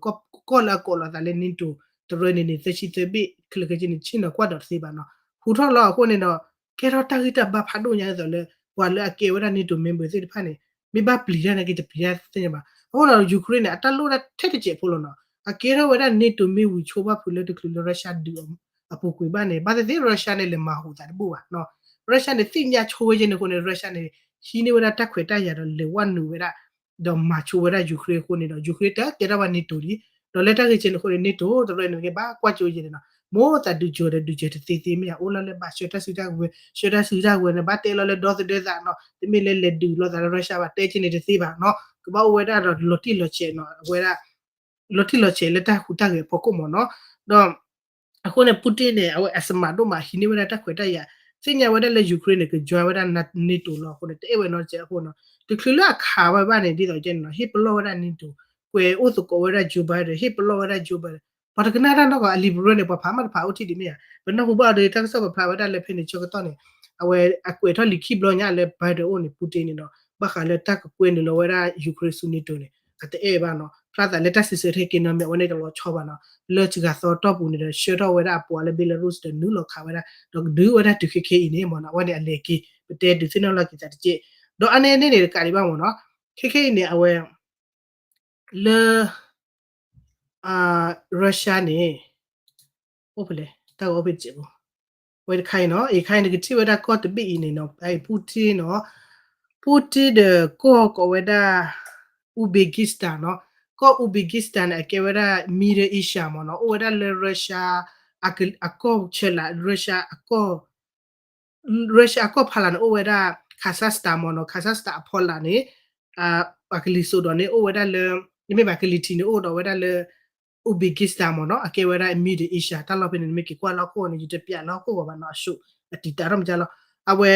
ကီၢ်လၢအကိးလီၤသးလၢ NATO တရၢန့ၣ်န့ၣ် သၢဆံသၢဘ့ၣ် ခဲလၢာ်ခဲဆ့န့ၣ် ဆ့ၣ်နီၤကွၢ်ဒီးတသ့ဘၣ်နီၤ, ဟူးထီၣ်လီၤအဃိန့ၣ်ဒီး ကဲထီၣ်တၢ်ဂံၢ်တၢ်ဘါဖးဒိၣ်ညါဒ်သိးလၢ ပှၤလၢအကဲဝဲဒၣ် NATO member သ့ၣ်တဖၣ်န့ၣ် မ့ၢ်ဘၣ်ပျံၤတၢ်နာ်က့တပျံၤတၢ်သ့ၣ်ညါဘၣ်, အဃိဒီး Ukraine န့ၣ် အတၢ်လိၣ်ဒၣ်ထဲတစဲးဖိလီၤနီၤ, အကဲထီၣ်ဝဲဒၣ် NATO မ့ၢ်ဝံၤဆိဘၣ်ဖုးလၢတချုးလၢ Russia ဒုးအပူၤကွံာ်ဘၣ်န့ၣ် ဘၣ်သ့ၣ်သ့ၣ် Russia န့ၣ် လဲၤမၤဟူးသးတဘူၣ်ဘၣ်နီၤ, Russia န့ၣ် သ့ၣ်ညါဆိဝဲက့န့ၣ်အဃိန့ၣ် Russia န့ၣ် ဟံးန့ၢ်ဝဲဒၣ်တၢ်ခွဲးတၢ်ယာ်ဒီးလဲၤဝဲနုာ်ဝဲဒၣ် ဒီးမၤဆိဝဲဒၣ် Ukraine အဃိန့ၣ်ဒီး Ukraine တကဲထီၣ်ဘၣ် NATO လံ, ဒီးလၢတၢ်ဂ့ၢ်ကဲန့ၣ်အဃိန့ၣ် NATO တရၢန့ၣ်က့ဘၣ်ကွၢ်ကၠိယဲၢ်န့ၣ်နီၤ, မိၢ်သးဒုးကၠိၤဒီးဒုးကၠိၤတသ့သ့မ့ၢ်ဧါ, အိၣ်လၢလၢဘၣ်ဆှၢတၢ်စုတၢ်ဝဲၤ ဆှၢတၢ်စုတၢ်ဝဲၤန့ၣ် ဘၣ်တဲလီၤလၢဒီသဒၢသးနီၤ, တမ့ၢ်လၢလဲၤဒုးလိာ်သးလၢ Russia ဘၣ်တဲက့န့ၣ်တသ့ဘၣ်နီၤ, ကဘၣ်အိၣ်ဝဲဒၣ်ဒီးလီၤတံၢ်လီၤဆဲးနီၤ, အဝဲဒၣ် လီၤတံၢ်လီၤဆဲးလၢတၢ်ဟူးတၢ်ဂဲၤအဖီခိၣ်မ့ၢ်နီၤ, ဒီး အဃိန့ၣ် Putin န့ၣ် အဝဲအစမးဒိၣ်မး ဟံးန့ၢ်ဝဲဒၣ်တၢ်ခွဲးတၢ်ယာ်, သ့ၣ်ညါဝဲဒၣ်လၢ Ukraine န့ၣ် က join ဝဲဒၣ် NATO လီၤအဃိန့ၣ် တအဲၣ်ဝဲနီတစဲးအဃိနီၤ, တချုးလၢအခးဝဲဘၣ်န့ၣ် ဒ်သိးကဲန့ၣ်နီၤ ဟ့ၣ်ပလီၢ်ဝဲဒၣ် NATO, ကွဲးအိၣ်သကိးဝဲဒၣ် Joe Biden, ဟ့ၣ်ပလီၢ်ဝဲဒၣ် Joe Biden, ပှၤတကနၣ်တၢ်နီၢ်ကီၢ် အလံာ်ပရၢန့ၣ် ပှၤဖးမးတဖးအိၣ်ထံၣ်ဒံးမ့ၢ်ဧါ, ပနၢ်ဟူဘၣ်ဒီး တၢ်ကစီၣ်ပာ်ဖျါဝဲဒၣ်လၢဖဲန့ၣ်ဆၢကတီၢ်န့ၣ် အဝဲအကွဲးထီၣ်လံာ်ခံဘျီညါလၢ Biden အိၣ်န့ၣ် Putin န့ၣ်ဒီး ဘၣ်ဃးလၢတၢ်ကကွဲနုာ်လီၤဝဲဒၣ် Ukraine ဆူ NATO န့ၣ် အတအဲၣ်ဘၣ်နီၤ, ဖျါသးလၢတၢ်စံးဆၢထဲက့ၤနီၤမ့ၢ် အဝဲန့ၣ်တလီၤဆီဘၣ်နီၤ, လၢစှၤသီတီၢ်ပူၤန့ၣ်ဒီး ဆှၢထီၣ်ဝဲဒၣ်အပှၤလၢ Belarus ဒီးနုာ်လီၤခးဝဲဒၣ် ဒီးကဒုးဝဲဒၣ်တုၤခဲခဲအံၤန့ၣ်မ့ၢ်နီၤ, အဝဲန့ၣ်အလဲၤက့ၤ ပတဲဒုးသ့ၣ်နီၣ်လီၤက့ၤသးတက့ၢ်, ဒီးအါန့ၢ်န့ၣ်န့ၣ်တကးဒံးဘၣ်မ့ၢ်နီၤ, ခဲခဲအံၤန့ၣ် အဝဲ လၢ Russia န့ၣ် အိၣ်ဖဲလဲၣ် တၢ်ဂီၤအိၣ်ဖဲတစဲးဖိ, ဝဲတခါအံၤနီၤ, အံၤခါအံၤန့ၣ် ကထံၣ်ဝဲဒၣ်ကီၢ်တဘ့ၣ်အံၤန့ၣ်နီၤ, Putin နီၤ, Putin ဒီးကီၢ်ကိးဝဲဒၣ် Uzbekistan နီၤ, ကီၢ် Uzbekistan န့ၣ် အကဲဝဲဒၣ် Middle Asia မ့ၢ်နီၤ, အိၣ်ဝဲဒၣ်လၢ Russia အကီၢ်ဆၢလာ် Russia အကီၢ် Russia အကီၢ်ဖီလာ်န့ၣ် အိၣ်ဝဲဒၣ် Kazakhstan မ့ၢ်နီၤ, Kazakhstan အဖီလာ်န့ၣ် အကလံၤစိးဒီးန့ၣ် အိၣ်ဝဲဒၣ်လၢ မ့မ့ၢ်ဘၣ်ကလံၤထံးန့ၣ် အိၣ်ဒီးဝဲဒၣ်လၢ Uzbekistan မ့ၢ်နီၤ, အကဲဝဲဒၣ် Middle Asia တၢ်လီၢ်ဖဲန့ၣ် နမ့ၢ်က့ၤကွၢ်လၢဟီၣ်ခိၣ်န့ၣ် ယတပျးလၢဟီၣ်ခိၣ်ဂီၤဘၣ်နီၤ, အဆိ အတံာ်တာ်ထီၣ်မးလီၤ, အဝဲ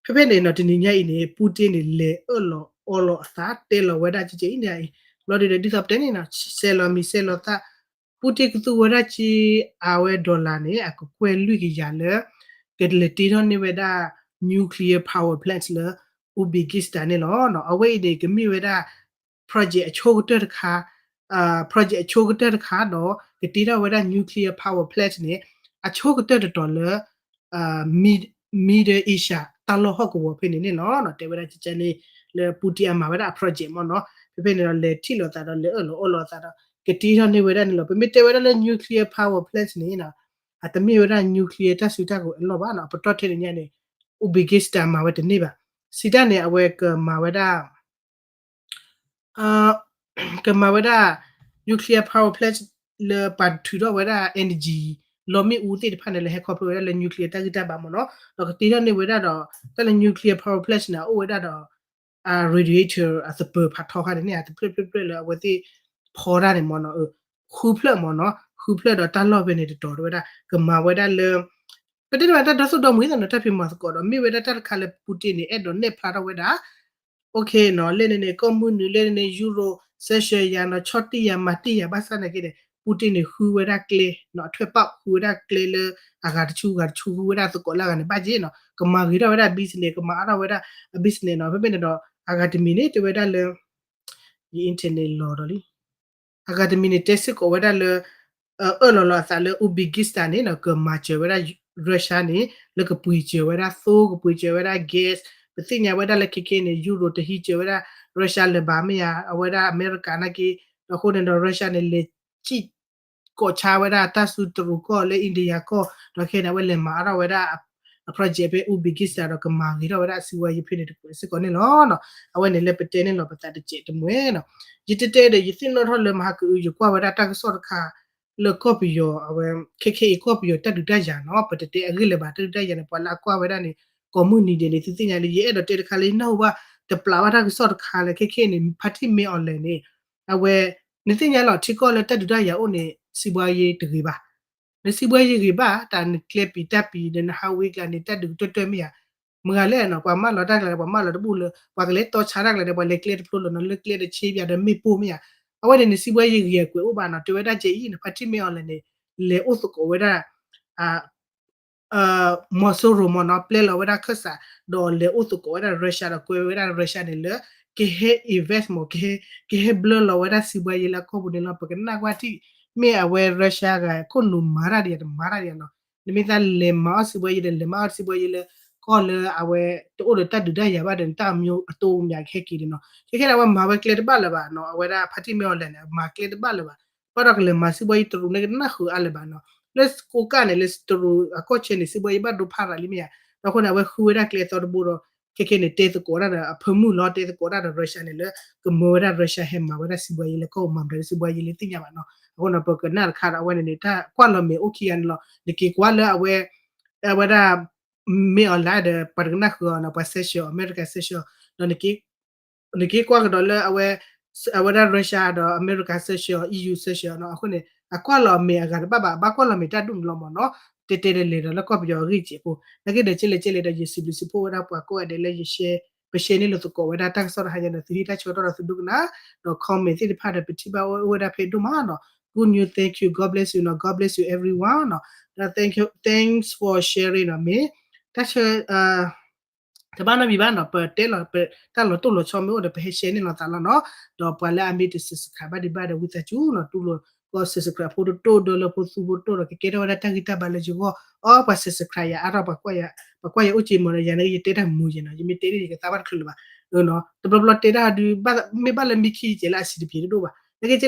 ဖဲဖဲန့ၣ်နီၤ တနံၤညါအံၤန့ၣ် Putin န့ၣ် လဲၤအၢၣ်လီၤအီလီၤအသး တဲလီၤဝဲဒၣ်ကဲကဲအံၤန့ၣ်အံၤ ဘျီဒုးဒီး ဒ်သိးပတဲန့ၣ်နီၤ ဆဲးလီၤမံၤဆဲးလီၤသၣ် Putin ကသူဝဲဒၣ်က့ အဝဲ dollar န့ၣ် အကကွဲၢ်လွံၢ်ကယၤလၢ ကလဲၤတ့ထီၣ်န့ၢ်ဝဲဒၣ် nuclear power plant လၢ Uzbekistan န့ၣ်လီၤ. အဝဲအံၤန့ၣ် ကမ့ၢ်ဝဲဒၣ် project အဆိကတၢၢ်တခါ project အဆိကတၢၢ်တခါဒီး ကတ့ထီၣ်ဝဲဒၣ် nuclear power plant န့ၣ် အဆိကတၢၢ်တတီၤလၢ Middle Asia တၢ်လီၢ်ဟီၣ်ကဝီၤဖဲန့ၣ်န့ၣ်လီၤ. တဲဝဲဒၣ်ကကန့ၣ် လၢ Putin အမၤဝဲဒၣ်အ project မ့ၢ်နီၤ. ဖဲဖဲန့ၣ်ဒီး လဲၤထံၣ်လိာ်သးဒီး လဲၤအၢၣ်လီၤအီလီၤသးဒီး ကတ့ထီၣ်န့ၢ်ဝဲဒၣ်န့ၣ်လီၤ. ပမ့ၢ်တဲဝဲဒၣ်လၢ nuclear power plant န့ၣ် အတမ့ၢ်ဝဲဒၣ် nuclear တၢ်စုတၢ်ကဝဲၤအလီၢ်ဘၣ်နီၤ. အပတီၢ်ထဲန့ၣ်ညါန့ၣ် Uzbekistan မၤဝဲတန့ၢ်ဘၣ်. စံးတၢ်န့ၣ် အဝဲကမၤဝဲဒၣ် ကမၤဝဲဒၣ် nuclear power plant လၢပှၤထုးထီၣ်ဝဲဒၣ် energy လီမ့ၣ်အူသ့ၣ်တဖၣ်န့ၣ် လၢဟဲခီဖျိဝဲဒၣ်လၢ nuclear တၢ်ဂံၢ်တၢ်ဘါမ့ၢ်နီၤ. ဒီးကတ့ထီၣ်န့ၢ်ဝဲဒၣ်ဒီး တၢ်လၢ nuclear power plant န့ၣ် အအိၣ်ဝဲဒၣ်ဒီး radiator အသပၢၤဖးထီခါန့ၣ်န့ၣ် အတဖျၢၣ်ဖျၢၣ်ဖျၢၣ်လၢအဝဲသ့ၣ်ဖီတၢ်န့ၣ်မ့ၢ်နီၤ. ဃုဖျၢၣ်မ့ၢ်နီၤ ဃုဖျၢၣ်ဒီးတၢ်လီၢ်ဖဲန့ၣ်တတီၤတဲဝဲဒၣ် ကမၤဝဲဒၣ်လၢ ပတဲတဘၣ်တၢ်ဒီသိၣ်ဒီမူၤသနီၤ တၢ်ဖံးမၤသကိးဒီး မ့ၢ်ဝဲဒၣ်တၢ်တခါလၢ Putin န့ၣ် အဲၣ်ဒိးနဲၣ်ဖျါထီၣ်ဝဲဒၣ် okay နီၤ လဲၣ်န့ၣ်န့ၣ် ကီၢ်မုၢ်နုာ် လဲၣ်န့ၣ်န့ၣ် Euro စဲးဆှၢယၤနီၤ ဆီၣ်တံၢ်ယၤ မၤတံၢ်ယၤ ဘၣ်ဆၣ်နာ်က့န့ၣ် Putin န့ၣ် ဃုဝဲဒၣ်ကျဲနီၤ အထွဲပာ်ဃုဝဲဒၣ်ကျဲလၢ အဂၤတဆူ ဂၤတဆူ ဃုဝဲဒၣ်သကိးလၢအဂၤန့ၣ် ဘၣ်က့နီၤ ကမၤဂ့ၤထီၣ်ဝဲဒၣ် business ကမၤအါထီၣ်ဝဲဒၣ် business နီၤ ဖဲဖဲန့ၣ်ဒီး အဂၤတမံၤန့ၣ် တဲဝဲဒၣ်လၢ ယ internet လီၤဒီးလံ အဂၤတမံၤန့ၣ် တဲစ့ၢ်ကီးဝဲဒၣ်လၢ အၢၣ်လီၤလီၤအသးလၢ Uzbekistan န့ၣ်နီၤ ကမၤစၢၤဝဲဒၣ် Russia န့ၣ် လၢကပှ့ၤစၢၤဝဲဒၣ်သိ ကပှ့ၤစၢၤဝဲဒၣ် gas ပသ့ၣ်ညါဝဲဒၣ်လၢခဲခဲန့ၣ် Euro တဟံးစၢၤဝဲဒၣ် Russia လၢၤဘၣ်မ့ၢ်ဧါ အဝဲဒၣ်အမဲရကၤနာ်က့ ဒီးအဃိန့ၣ်ဒီး Russia န့ၣ် လဲၤစံၣ် ကိးဆါဝဲဒၣ်တၢ်စုတရူးကီၢ်လၢ India ကီၢ် ဒီးခဲန့ၣ် အဝဲလဲၤမၤအါထီၣ်ဝဲဒၣ် အ project ဖဲ Uzbekistan ဒီးကမၤဂ့ၤထီၣ်ဝဲဒၣ်အစုဝဲယဖဲန့ၣ်တကွဲးစ့ၢ်ကီးန့ၣ်လီၤ. အဝဲန့ၣ်လၢပတဲန့ၣ်လီၤပသးတစဲးတမှဲၤနီၤ. ယတတဲဒီး ယသ့ၣ်နီၣ်ထီၣ်လၢမဟါကအု ယကွၢ်ဝဲဒၣ်တၢ်ကစီၣ်တခါ လၢကီၢ်ပယီၤအဝဲ ခဲခဲအံၤ ကီၢ်ပယီၤတၢ်ဒုးတၢ်ယၤနီၤ ပတတဲအဂ့ၢ်လၢၤဘၣ် တၢ်ဒုးတၢ်ယၤန့ၣ် ပှၤလၢအကွၢ်ဝဲဒၣ်န့ၣ် ကိးမုၢ်နံၤဒဲးန့ၣ် သုသ့ၣ်ညါလၢ ယအဲၣ်ဒိးတဲတခါလၢ ယနၢ်ဟူဘၣ် တပျးဘၣ်တၢ်ကစီၣ်တခါလၢ ခဲခဲအံၤန့ၣ် ဖါတံၢ်မ့ၢ်အီၤလဲၣ်န့ၣ် အဝဲ နသ့ၣ်ညါလီၤ ထံကီၢ်လၢတၢ်ဒုးတၢ်ယၤအိၣ်န့ၣ် စံးဘှါယ့တဂ့ၤဘၣ်. နစံးဘှါယ့ဂ့ၤဘၣ် တၢ်နကျဲပံၤတၢ်ပံၤဒီးနဟးဝ့ကျါန့ၣ် တၢ်ဒုးကတၢၢ်တၢၢ်မ့ၢ်ဧါ. မတၤလဲၣ်နီၤ ပှၤမၢလီၤတၢ်ကျါ ပှၤမၢလီၤတဘူၣ်လၢ ပှၤကလဲၤတီဆါတၢ်ကျါဒီး ပှၤလဲၤကျဲတဖျိလၢၤနီၤ လၢကျဲတဆ့ပၠးဒီးမ့ၣ်ပိၢ်မ့ၢ်ဧါ. အဝဲန့ၣ် နစံးဘှါယ့ဂ့ၤအကွဲးအိၣ်ဘၣ်နီၤ တဲဝဲဒၣ်ကဲအံၤန့ၣ် ဖါတံၢ်မ့ၢ်အီၤလဲၣ်န့ၣ် လဲၤအိၣ်သကိးဝဲဒၣ် မီၤစိရိၤမ့ၢ်နီၤ ပျဲလီၤဝဲဒၣ်ခၢၣ်စး ဒီးလဲၤအိၣ်သကိးဝဲဒၣ် Russia ဒီးကွဲဝဲဒၣ် Russia န့ၣ်လၢ ကဟဲ invest မ့ၢ် ကဟဲ ကဟဲဘျၢလီၤဝဲဒၣ်စံးဘှါယ့လၢအကီၢ်ပူၤန့ၣ်လီၤ. ပကနၣ်ကွၢ်ထံၣ် မ့ၢ်အဝဲ Russia ဂၤ ခိၣ်နူာ်မၤတၢ်ဒ်ယၤတမၤတၢ်ဒ်ယၤနီၤ. နမ့ၢ်သးလဲၤမၤအီၣ်စံးဘှါယ့ဒီး လဲၤမၤအီၣ်စံးဘှါယ့လၢ ကီၢ်လၢအဝဲတအိၣ်ဒီးတၢ်ဒုးတၢ်ယၤဘၣ်ဒီး တၢ်အမျိုးအတိအမျးကဟဲက့ၤန့ၣ်နီၤ. ခဲခဲန့ၣ် အဝဲမၤဝဲကျဲတဘၣ်လၢၤဘၣ်နီၤ အဝဲဒၣ်ဖါတံၢ်မ့ၢ်အီၤလဲၣ်န့ၣ် မၤကျဲတဘၣ်လၢၤဘၣ်. ဘၣ်ဒီးကလဲၤမၤစံးဘှါယ့တရူးန့ၣ် ကနၣ်ဃုာ်အါလၢၤဘၣ်နီၤ. လၢကိးကၣ်န့ၣ် လၢတရူးအကီၢ်ဆၢန့ၣ် စံးဘှါယ့ဘၣ်ဒိဖးရၤလံမ့ၢ်ဧါ. ဒီးအဃိန့ၣ် အဝဲဃုဝဲဒၣ်ကျဲအသီတဘိဒီး ခဲခဲန့ၣ် တဲသကိးတၢ်ဒီးအဖၢမုၢ်လီၤ တဲသကိးတၢ်ဒီး Russia န့ၣ်လၢ ကမၢဝဲဒၣ် Russia ဟဲမၤဝဲဒၣ်စံးဘှါယ့လၢကီၢ်ပူၤမၤဒီးစံးဘှါယ့လၢသ့ၣ်ညါဘၣ်နီၤ. အဃိန့ၣ် ပကနၣ်တခါဒီးအဝဲန့ၣ်န့ၣ် တၢ်ကွၢ်လီၤမဲာ်အိၣ်ခံဂၤန့ၣ်လီၤ. နက့ၤကွၢ်လၢအဝဲ အဝဲဒၣ် မ့ၢ်အီၤလဲၣ်ဒီး ပှၤတကနၣ်ဃုာ်အီၤနီၤ ပှၤ sanction အီၤ အမဲရကၤ sanction အီၤ ဒီး နက့ၤကွၢ်ကဒီးလၢအဝဲ အဝဲဒၣ် Russia ဒီး အမဲရကၤ sanction အီၤ EU sanction အီၤနီၤ. အဃိန့ၣ် အကွၢ်လီၤမဲာ်အဂၤတဘၣ်ဘၣ် အဘၣ်ကွၢ်လီၤမဲာ်တၢ်ဒူၣ်န့ၣ်လီၤမ့ၢ်နီၤ. တဲတဲလဲၤလဲၤဒီးလၢကီၢ်ပယီၤအဂ့ၢ်စဲးဖိ နာ်က့ဒီး ကဲလဲၣ်ကဲလဲၣ်ဒီး ယစံးဘျုးစံးဖှိၣ်ဝဲဒၣ်ပှၤကိးဂၤဒဲးလၢယ share ပ share န့ၢ်လၢသကိးဝဲဒၣ်တၢ်ကစီၣ်တဟါညါဒီး သုဟ့ၣ်တၢ်ဆၢကတီၢ်ဒီးသုဒိကနၣ် ဒီး comment သ့ၣ်တဖၣ်ဒီး ပထံၣ်ဘၣ်အိၣ်ဝဲဒၣ်ဖဲဒိၣ်မးနီၤ. Good news, thank you, God bless you နီၤ God bless you everyone နီၤ. ဒီး thank you, thanks for sharing နီၤ မ့ၢ် တၢ်ဆၢ တဘၣ်နီတမံၤဘၣ်နီၤ ပတဲလီၤ တၢ်လီၤတိၢ်လီၤဆီမ့ၢ်အိၣ်ဒီး ပဟဲ share န့ၢ်လီၤသးလီၤနီၤ. ဒီးပှၤလၢအမ့ၢ်တ subscribe ဘၣ်ဒံးဘၣ်ဒီး ဝံသးစူၤနီၤ တူၢ်လိာ်ကီၢ် subscribe ဖိတတိၢ်ဒီးလၢဖိသူဖိတတိၢ်ဒီး ကကဲထီၣ်ဝဲဒၣ်တၢ်ဂံၢ်တၢ်ဘါလၢယဂီၢ် အီ ပှၤ subscribe ယၤအါထီၣ် ပှၤကွၢ်ယၤအိၣ်က့မ့ၢ်ဒီး ယၤန့ၣ် ယတဲတၢ်မူယဲနီၤ ယမ့ၢ်တဲဒ်န့ၣ် ယကသါဘၣ်တချုးလၢၤဘၣ် တဘျီဘျီတဲတၢ်ဒုး မ့ၢ်ဘၣ်လၢမံခံယကဲလၢအဆံးတပျ့ၤတဒိၣ်ဘၣ် နာ်က့ကဲလဲၣ်ကဲလဲၣ်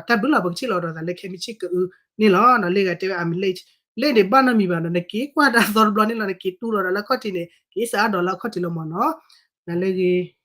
ဒီး တၢ်ဘျုးလီၤ ပကထံၣ်လီၤဒီးသးလၢခဲမုၢ်ဆ့ၣ်ကအုန့ၣ်လီၤနီၤ. လၢဂၤတဲဝဲ I'm late လၢန့ၣ်ဘၣ်နီတမံၤဘၣ်နီၤ နက့ၤကွၢ်တၢ်သီတဘျီန့ၣ်လီၤ နက့ၤတူၢ်လီၤဒီးလၢအခီၣ်ထံးန့ၣ် က့ၤစးအါဒီးလၢအခီၣ်ထံးလီၤမ့ၢ်နီၤ. နလၢဂ့ၤ